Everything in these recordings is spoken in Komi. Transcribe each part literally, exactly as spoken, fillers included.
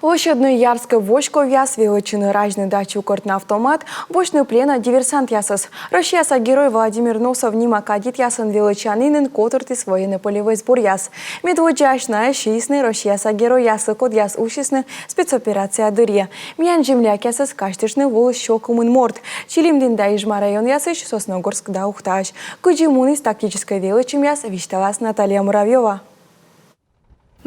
Лӧсьӧдны ярскӧй воськовъяс, велӧдчыны разьны да чукӧртны автомат, босьтны пленӧ диверсантъясӧс. Россияса Герой Владимир Носов нима кадетъясӧн велӧдчанінын котыртіс военнӧй полевӧй сборъяс. Медводдзаысь найӧс сиисны Россияса Геройяслы, кодъяс усисны спецоперация дырйи. Миян землякъясӧс казьтыштны воліс сё кымын морт. Чилимдін да Ижма районъясысь, Сосногорск да Ухтаысь. Кыдзи муніс тактическӧй велӧдчӧмъяс, висьталас Наталья Муравьёва.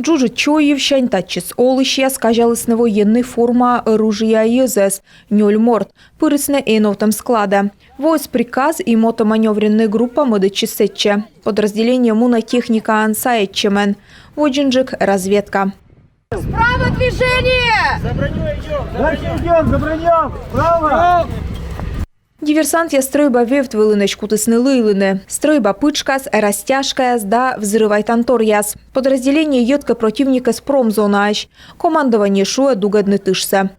Джуджыд чой йывсянь татчӧс олысьяс казялісны военнӧй формаӧ оружиеа йӧзӧс. Нёль морт. Пырисны эновтӧм складӧ. Воис приказ, и мотоманёвреннӧй группа мӧдӧдчис сэтчӧ. Подразделение мунӧ техникаӧн сайӧдчӧмӧн. Водзынджык разведка. Справа движение! Дальше идём, за бронём! Справа! Диверсантъяс стрӧйба вевт вылынӧсь кутісны лыйлыны. Стрӧйба пытшкас, растяжкаяс да взрывайтан торъяс. Подразделение йӧткӧ прӧтивникӧс промзонаысь. Командование шуӧ дугӧдны тышсӧ.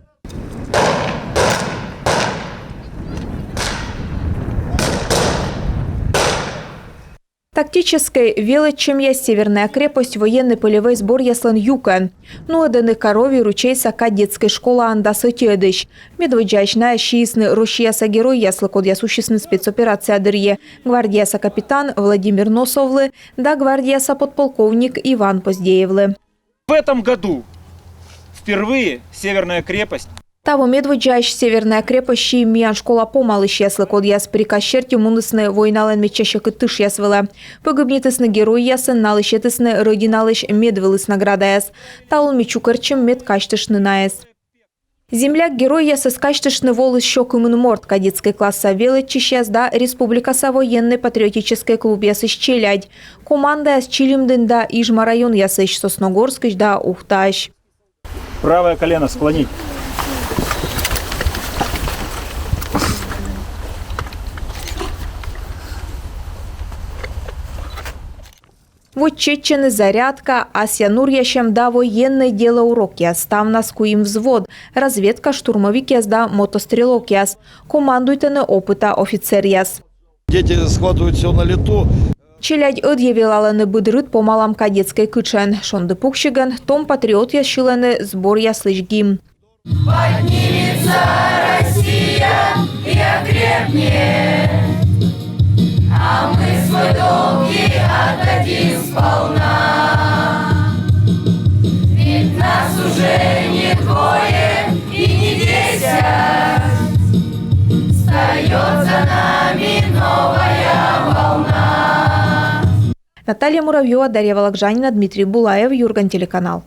Тактическӧй велӧдчӧмъяс «Северная крепость» военнӧй полевӧй сборъяслӧн юкӧн. Нуӧдӧны Коровий ручейса кадетскӧй школаын дас ӧтиӧдысь. Медводдзаысь найӧс сиисны Россияса Геройяслы, кодъяс усисны спецоперация дырйи, гвардияса капитан Владимир Носовлы да гвардияса подполковник Иван Поздеевлы. В этом году впервые «Северная крепость». Таво медводдзаысь «Северная крепость» сиим миян школа помалысьяслы, кодъяс приказ серти мунісны войналӧн медся сьӧкыд тышъяс вылӧ. Пӧгибнитісны геройясӧн, налы сетісны Рӧдиналысь медвылыс наградаяс. Талун ми чукӧртчим, мед казьтыштны найӧс. Земляк-геройясӧс казьтыштны воліс сё кымын морт. Кадетскӧй класса велӧдчысьяс да республикаса военнӧй-патриотическӧй клубъясысь челядь. Командаяс Чилимдін да Ижма районъясысь, Сосногорскысь да Ухтаысь. Правое колено склонить. Вот чеччӧны зарядка, асъя нуръясьӧм да военнӧй дело урокъяс. Ставнас куим взвод: разведка, штурмовикъяс да мотострелокъяс. Командуйтӧны опыта офицеръяс. Дети схватывают всё на лету. Челядь ӧдйӧ велалӧны быд рыт помалам кадетскӧй кытшӧн. Шонді пуксигӧн том патриотъяс сьылӧны сборъяслысь гимн. Поднимется Россия и окрепнет, а мы свой долг ей отдадим сполна. Ведь нас уже не двое и не десять, встаёт за нами новая волна. Наталья Муравьёва, Дарья Вологжанина, Дмитрий Булаев, «Юрган» телеканал.